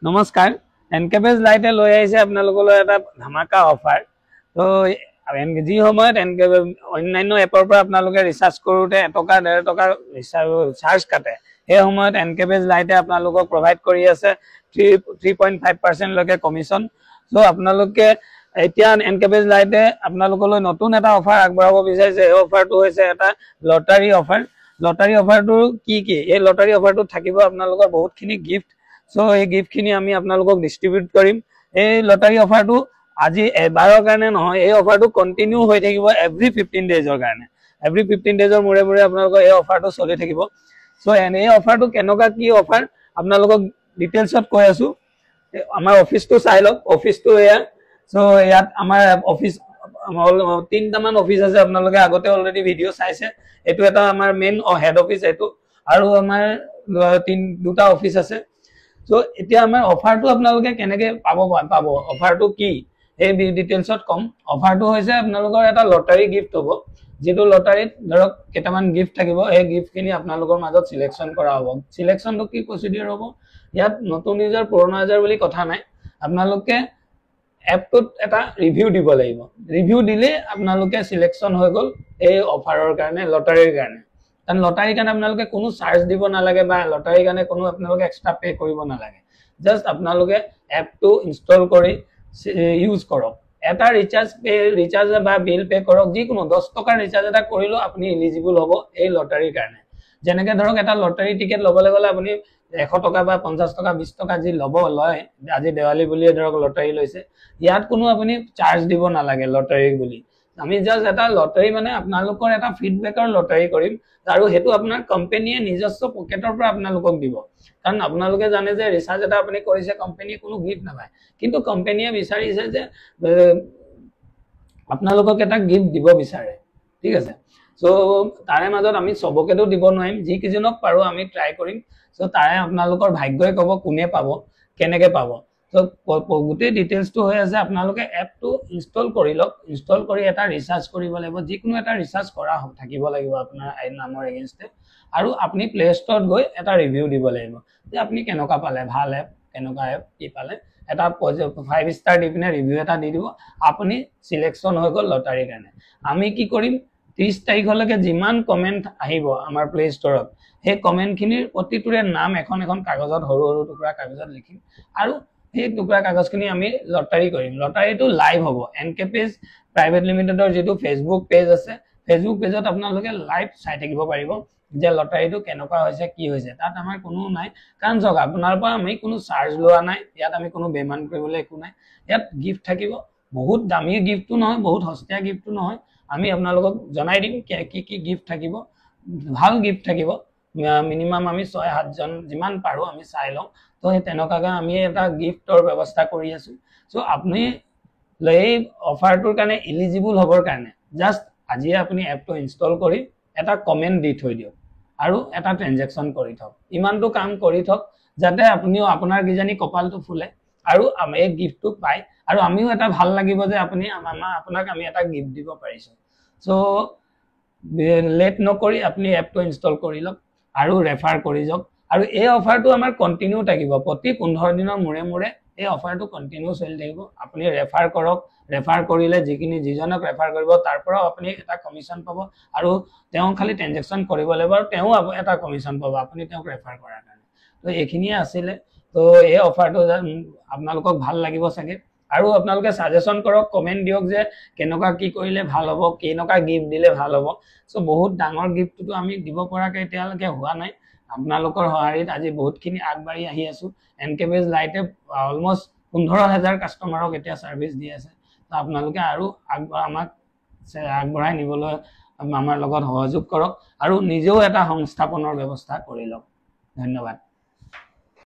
নমস্কাৰ, এনকেপেজ লাইটে লৈ আহিছে আপোনালোকলৈ এটা ধামাকা অফাৰ। ত' যি সময়ত এনকে অন্যান্য এপৰ পৰা আপোনালোকে ৰিচাৰ্জ কৰোঁতে 1 টকা, 1.5 টকা চাৰ্জ কাটে, সেই সময়ত এনকেপেজ লাইটে আপোনালোকক প্ৰভাইড কৰি আছে 3.5 পাৰ্চেণ্টলৈকে কমিশ্যন। চ' আপোনালোকে এতিয়া এনকেপেজ লাইটে আপোনালোকলৈ নতুন এটা অফাৰ আগবঢ়াব বিচাৰিছে। এই অফাৰটো হৈছে এটা লটাৰী অফাৰ। লটাৰী অফাৰটো কি কি? এই লটাৰী অফাৰটোত থাকিব আপোনালোকৰ বহুতখিনি গিফ্ট। চ' এই গিফ্টখিনি আমি আপোনালোকক ডিষ্ট্ৰিবিউট কৰিম। এই লটাৰী অফাৰটো আজি এবাৰৰ কাৰণে নহয়, এই অফাৰটো কণ্টিনিউ হৈ থাকিব এভৰি 15 ডেইজৰ কাৰণে। এভৰি 15 ডেইজৰ মূৰে মূৰে আপোনালোকৰ এই অফাৰটো চলি থাকিব। চ' এই অফাৰটো কেনেকুৱা কি অফাৰ, আপোনালোকক ডিটেইলছত কৈ আছো। আমাৰ অফিচটো চাই লওক। অফিচটো এয়া। চ' ইয়াত আমাৰ অফিচ তিনিটামান অফিচ আছে। আপোনালোকে আগতে অলৰেডি ভিডিঅ' চাইছে। এইটো এটা আমাৰ মেইন হেড অফিচ এইটো, আৰু আমাৰ দুটা অফিচ আছে। চ' এতিয়া আমাৰ অফাৰটো আপোনালোকে কেনেকে পাব পাব অফাৰটো কি, সেই ডিটেইলছত ক'ম। অফাৰটো হৈছে আপোনালোকৰ এটা লটাৰী গিফ্ট হ'ব, যিটো লটাৰীত ধৰক কেইটামান গিফ্ট থাকিব। সেই গিফ্টখিনি আপোনালোকৰ মাজত চিলেকশ্যন কৰা হ'ব। চিলেকশ্যনটো কি প্ৰচিডিউৰ হ'ব? ইয়াত নতুন ইউজাৰ, পুৰণা ইউজাৰ বুলি কথা নাই। আপোনালোকে এপটোত এটা ৰিভিউ দিব লাগিব। ৰিভিউ দিলেই আপোনালোকে চিলেকশ্যন হৈ গ'ল এই অফাৰৰ কাৰণে, লটাৰীৰ কাৰণে। কাৰণ লটাৰীৰ কাৰণে আপোনালোকে কোনো চাৰ্জ দিব নালাগে বা লটাৰীৰ কাৰণে কোনো আপোনালোকে এক্সট্ৰা পে' কৰিব নালাগে। জাষ্ট আপোনালোকে এপটো ইনষ্টল কৰি ইউজ কৰক, এটা ৰিচাৰ্জ পে' ৰিচাৰ্জ বা বিল পে' কৰক, যিকোনো 10 টকাৰ ৰিচাৰ্জ এটা কৰিলেও আপুনি ইলিজিবল হ'ব এই লটাৰীৰ কাৰণে। যেনেকে ধৰক এটা লটাৰী টিকেট ল'বলৈ গ'লে আপুনি 100 টকা বা 50 টকা, 20 টকা যি ল'ব লয়। আজি দেৱালী বুলিয়ে ধৰক লটাৰী লৈছে, ইয়াত কোনো আপুনি চাৰ্জ দিব নালাগে লটাৰী বুলি। আমি জাষ্ট এটা লটাৰী মানে আপোনালোকৰ এটা ফিডবেকৰ লটাৰী কৰিম আৰু সেইটো আপোনাৰ কোম্পেনীয়ে নিজস্ব পকেটৰ পৰা আপোনালোকক দিব। কাৰণ আপোনালোকে জানে যে ৰিচাৰ্জ এটা আপুনি কৰিছে, কোম্পেনীয়ে কোনো গিফ্ট নাপায়। কিন্তু কোম্পেনীয়ে বিচাৰিছে যে আপোনালোকক এটা গিফ্ট দিব বিচাৰে, ঠিক আছে? চ' তাৰে মাজত আমি চবকেতো দিব নোৱাৰিম, যিকেইজনক পাৰোঁ আমি ট্ৰাই কৰিম। চ' তাৰে আপোনালোকৰ ভাগ্যই ক'ব কোনে পাব, কেনেকে পাব। চ' গোটেই ডিটেইলছটো হৈ আছে, আপোনালোকে এপটো ইনষ্টল কৰি লওক। ইনষ্টল কৰি এটা ৰিচাৰ্জ কৰিব লাগিব, যিকোনো এটা ৰিচাৰ্জ কৰা থাকিব লাগিব আপোনাৰ নামৰ এগেইনষ্টে, আৰু আপুনি প্লে ষ্ট'ৰত গৈ এটা ৰিভিউ দিব লাগিব যে আপুনি কেনেকুৱা পালে, ভাল এপ, কেনেকুৱা এপ, কি পালে। এটা 5 ষ্টাৰ দি পিনে ৰিভিউ এটা দি দিব, আপুনি চিলেকশ্যন হৈ গ'ল লটাৰীৰ কাৰণে। আমি কি কৰিম, 30 তাৰিখলৈকে যিমান কমেণ্ট আহিব আমাৰ প্লে ষ্ট'ৰত, সেই কমেণ্টখিনিৰ প্ৰতিটোৰে নাম এখন এখন কাগজত, সৰু সৰু টুকুৰা কাগজত লিখিম আৰু সেই টুকুৰা কাগজখিনি আমি লটাৰী কৰিম। লটাৰীটো লাইভ হ'ব। এন কে পেজ প্ৰাইভেট লিমিটেডৰ যিটো ফেচবুক পেজ আছে, ফেচবুক পেজত আপোনালোকে লাইভ চাই থাকিব পাৰিব যে লটাৰীটো কেনেকুৱা হৈছে, কি হৈছে। তাত আমাৰ কোনো নাই। কাৰণ চাওক, আপোনাৰ পৰা আমি কোনো চাৰ্জ লোৱা নাই। ইয়াত আমি কোনো বেইমান কৰিবলৈ একো নাই। ইয়াত গিফ্ট থাকিব, বহুত দামী গিফ্টটো নহয়, বহুত সস্তীয়া গিফ্টটো নহয়। আমি আপোনালোকক জনাই দিম কি কি গিফ্ট থাকিব। ভাল গিফ্ট থাকিব। মিনিমাম আমি ছয় সাতজন যিমান পাৰোঁ আমি চাই লওঁ। তো সেই তেনেকুৱাকৈ আমি এটা গিফ্টৰ ব্যৱস্থা কৰি আছোঁ। চ' আপুনি এই অফাৰটোৰ কাৰণে ইলিজিবল হ'বৰ কাৰণে জাষ্ট আজিয়ে আপুনি এপটো ইনষ্টল কৰি এটা কমেণ্ট দি থৈ দিয়ক আৰু এটা ট্ৰেনজেকশ্যন কৰি থওক। ইমানটো কাম কৰি থওক যাতে আপুনিও আপোনাৰ কিজানি কপালটো ফুলে আৰু এই গিফ্টটো পায় আৰু আমিও এটা ভাল লাগিব যে আপুনি আমাৰ আপোনাক আমি এটা গিফ্ট দিব পাৰিছোঁ। চ' লেট নকৰি আপুনি এপটো ইনষ্টল কৰি লওক আৰু ৰেফাৰ কৰি যাওক। আৰু এই অফাৰটো আমাৰ কণ্টিনিউ থাকিব। প্ৰতি 15 দিনৰ মূৰে মূৰে এই অফাৰটো কণ্টিনিউ চলি থাকিব। আপুনি ৰেফাৰ কৰক। ৰেফাৰ কৰিলে যিখিনি যিজনক ৰেফাৰ কৰিব, তাৰ পৰাও আপুনি এটা কমিশ্যন পাব আৰু তেওঁ খালি ট্ৰেনজেকশ্যন কৰিব লাগিব আৰু তেওঁ এটা কমিশ্যন পাব আপুনি তেওঁক ৰেফাৰ কৰাৰ কাৰণে। তো এইখিনিয়ে আছিলে। তো এই অফাৰটো আপোনালোকক ভাল লাগিব চাগে আৰু আপোনালোকে ছাজেশ্যন কৰক, কমেণ্ট দিয়ক যে কেনেকুৱা কি কৰিলে ভাল হ'ব, কেনেকুৱা গিফ্ট দিলে ভাল হ'ব। চ' বহুত ডাঙৰ গিফ্টটোতো আমি দিব পৰাকৈ এতিয়ালৈকে হোৱা নাই। আপোনালোকৰ সঁহাৰিত আজি বহুতখিনি আগবাঢ়ি আহি আছোঁ। এন কে বেজ লাইটে অলমষ্ট 15,000 কাষ্টমাৰক এতিয়া ছাৰ্ভিচ দি আছে। তো আপোনালোকে আৰু আমাক আগবঢ়াই নিবলৈ আমাৰ লগত সহযোগ কৰক আৰু নিজেও এটা সংস্থাপনৰ ব্যৱস্থা কৰি লওক। ধন্যবাদ।